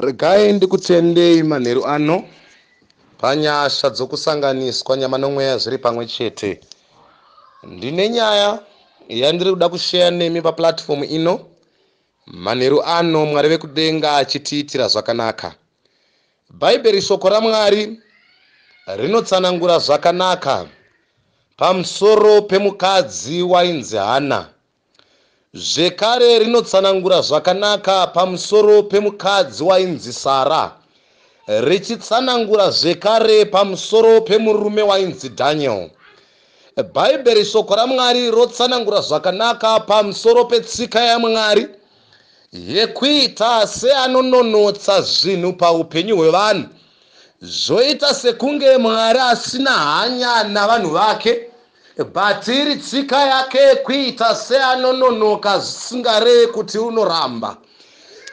Regai ndikutendei manheru ano panyasha dzokusanganiswa nyama nomweya zviri pamwe chete. Ndine nyaya yandiri kuda kusheya nemi paplatform ino manheru ano, Mwari vekudenga achitiitira zvakanaka. Bhaibheri, shoko raMwari, rinotsanangura zvakanaka pamusoro pemukadzi wainzi Hana. Zvekare rinotsanangura zvakanaka pamusoro pemukadzi wainzi Sara, richitsanangura zvekare pamusoro pemurume wainzi Daniel. Bhaibheri, shoko raMwari, rotsanangura zvakanaka pamusoro petsika yaMwari yekuita seanononotsa zvinhu paupenyu hwevanhu, zvoita sekunge Mwari asina hanya navanhu vake, but iri tsika yake kuita seanononoka, zvisingarevi kuti unoramba.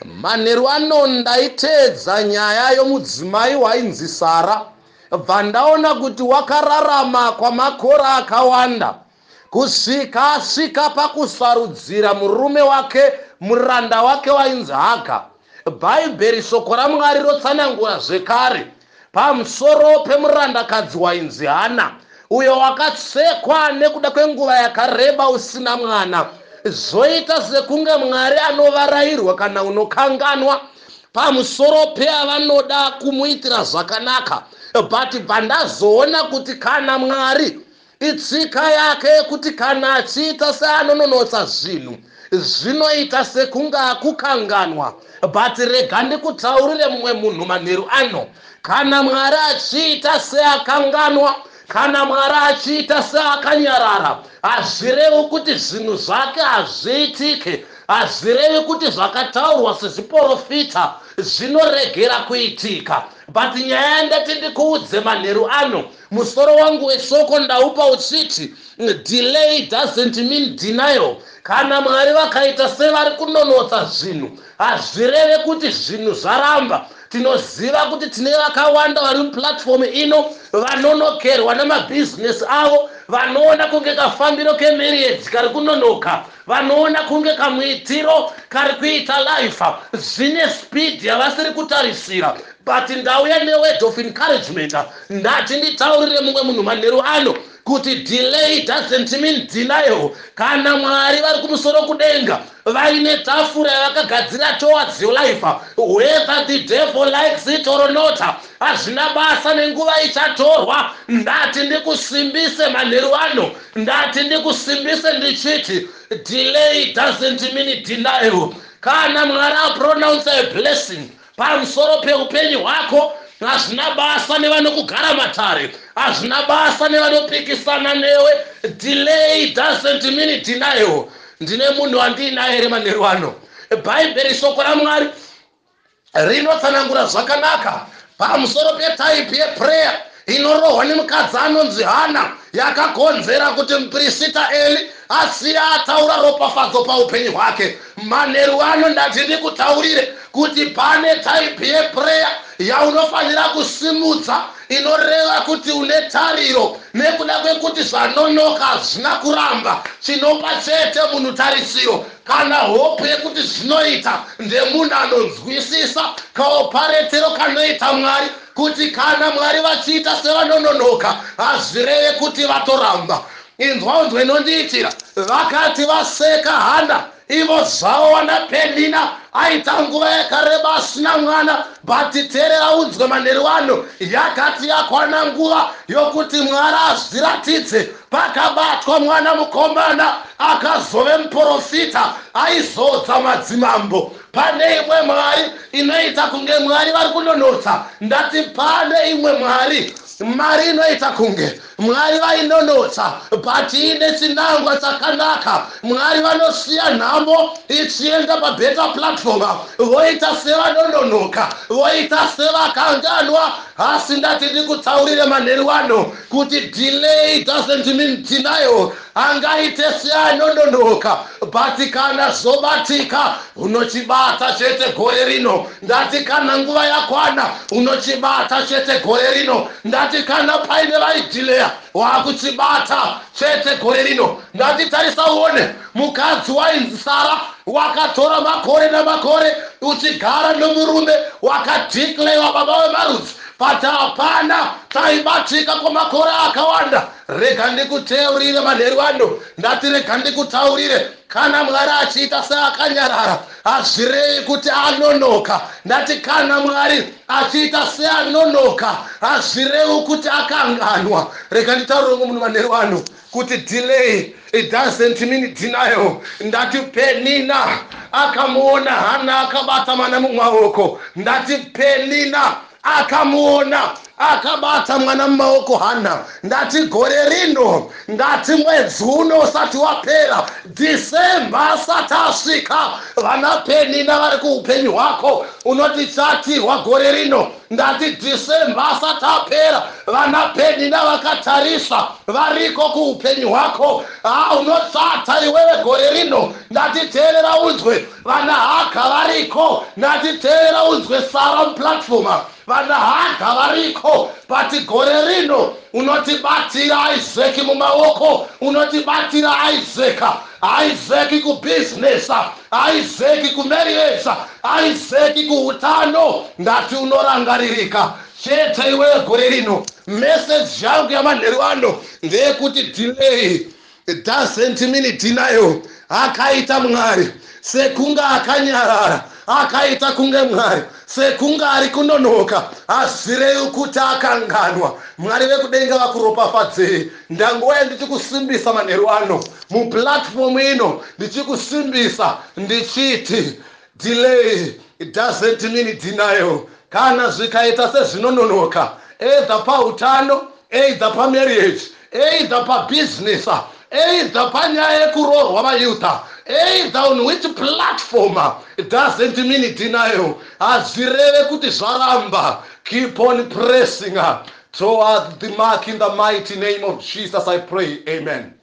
Manheru ano ndaiteedza nyaya yomudzimai wainzi Sara, bva ndaona kuti wakararama kwamakore akawanda kusvika asvika pakusarudzira murume wake muranda wake wainzi Haga. Bhaibheri, shoko raMwari, rotsanangura zvekare pamusoro pemurandakadzi wainzi Hana, uyo wakatsekwa nekuda kwenguva yakareba usina mwana, zvoita sekunge Mwari anovarayirwa kana unokanganwa pamusoro peavanoda kumuitira zvakanaka. But bva ndazoona kuti kana Mwari, itsika yake yekuti kana achiita seanononotsa zvinhu, zvinoita sekunge akukanganwa. But rega ndikutaurire mumwe munhu manheru ano: kana Mwari achiita seakanganwa, kana Mwari achiita seakanyarara, hazvirevi kuti zvinhu zvake hazviitike, hazvirevi kuti zvakataurwa sezviprofita zvinoregera kuitika. But nyaya yandati ndikuudze manheru ano, musoro wangu weshoko ndaupa uchiti, "Delay doesn't mean denial." Kana Mwari vakaita sevari kunonotsa zvinhu, hazvireve kuti zvinhu zvaramba. Tinoziva kuti tine vakawanda vari muplatform ino vanonokerwa namabhizinesi avo, vanoona kunge kafambiro kemarriage kari kunonoka, vanoona kunge kamuitiro kari kuita life zvine speed yavasiri kutarisira. But ndauya neword of encouragement. Ndati nditaurire mumwe munhu manheru ano kuti delay doesn't mean denial. Kana Mwari vari kumusoro kudenga vaine tafura yavakagadzira towards your life, whether the devil likes it or not, hazvina basa nenguva ichatorwa. Ndati ndikusimbise manheru ano, ndati ndikusimbise ndichiti delay doesn't mean denial. Kana Mwari apronounce a blessing pamusoro peupenyu hwako, hazvina basa nevanokugara matare, hazvina basa nevanopikisana newe. Delay doesn't mean denial. Ndine munhu wandiinaye here manheru ano? Bhaibheri, shoko raMwari, rinotsanangura zvakanaka pamusoro petype yeprayer inorohwa nemukadzi anonzi Hana, yakakonzera kuti mupirisita Eli asiya ataura ropafadzo paupenyu hwake. Manheru ano ndati ndikutaurire kuti pane type yeprayer yaunofanira kusimudza, inoreva kuti une tariro nekuda kwekuti zvanonoka hazvina kuramba. Chinopa chete munhu tarisiro kana hope yekuti zvinoita ndemunhu anonzwisisa kaoparetero kanoita Mwari, kuti kana Mwari vachiita sevanononoka, hazvireve kuti vatoramba. Inzwa, unzwe inondiitira. Vakati vaseka Hana, ivo zvavo wana Penina aita nguva yakareba asina mwana. But teerera unzwe manheru ano: yakati yakwana nguva yokuti Mwari azviratidze, pakabatwa mwana mukomana akazove muprofita aizodza madzimambo. Pane imwe mwari inoita kunge Mwari vari kunonotsa. Ndati pane imwe mwari, mari inoita kunge Mwari vainonotsa, but ine chinangwa chakanaka. Mwari vanosiya nhamo ichienda pabetter platform, voita sevanononoka, voita sevakanganwa. Asi ndati ndikutaurire manheru ano kuti delay doesn't mean denial. Angaite seanononoka, but kana zvobatika, unochibata chete gore rino. Ndati kana nguva yakwana, unochibata chete gore rino. Ndati kana paine vaidhileya, wakuchibata chete gore rino. Ndati tarisa uone mukadzi wainzi Sara, wakatora makore namakore uchigara nomurume wakadhiklewa baba wemarudzi, but hapana taibatika kwamakore akawanda. Rega ndikutaurire manheru ano, ndati rega ndikutaurire, kana Mwari achiita seakanyarara, hazvirei kuti anonoka. Ndati kana Mwari achiita seanonoka, hazvirevi kuti akanganwa. Rega nditaurire ngo munhu manheru ano kuti delay, it doesn't mean denial. Ndati Penina akamuona Hana akabata mwana mumaoko. Ndati Penina akamuona akabata mwana mumaoko Hana. Ndati gore rino, ndati mwedzi uno usati wapera, Dhisemba asati asvika, vana Penina vari kuupenyu hwako unoti chatirwa gore rino. Ndati Dhisemba asati apera, vana Penina vakatarisa variko kuupenyu hwako, ha, unotsata iwewe gore rino. Ndati teerera unzwe, vana Haga variko. Ndati teerera unzwe, Sara muplatform, vana Haga variko, but gore rino unotibatira Isaki mumaoko, unotibatira Isaka. Isaki kubhizinesi, Isaki kumarriage, Isaki kuutano. Ndati unorangaririka chete iwewe gore rino. Meseji yangu yamanheru ano ndeyekuti delay doesn't mean denial. Akaita Mwari sekunge akanyarara, akaita kunge Mwari sekunge ari kunonoka, hazvirevi kuti akanganwa. Mwari vekudenga vakuropafadzei. Ndanguva ndichikusimbisa manheru ano muplatform ino, ndichikusimbisa ndichiti delay doesn't mean denial. Kana zvikaita sezvinononoka, either pautano, either pamarriage, either pabusiness, either panyaya yekuroorwa, vayouth, either on which platform, it doesn't mean denial. Hazvireve kuti zvaramba. Keep on pressing toward the mark. In the mighty name of Jesus I pray, amen.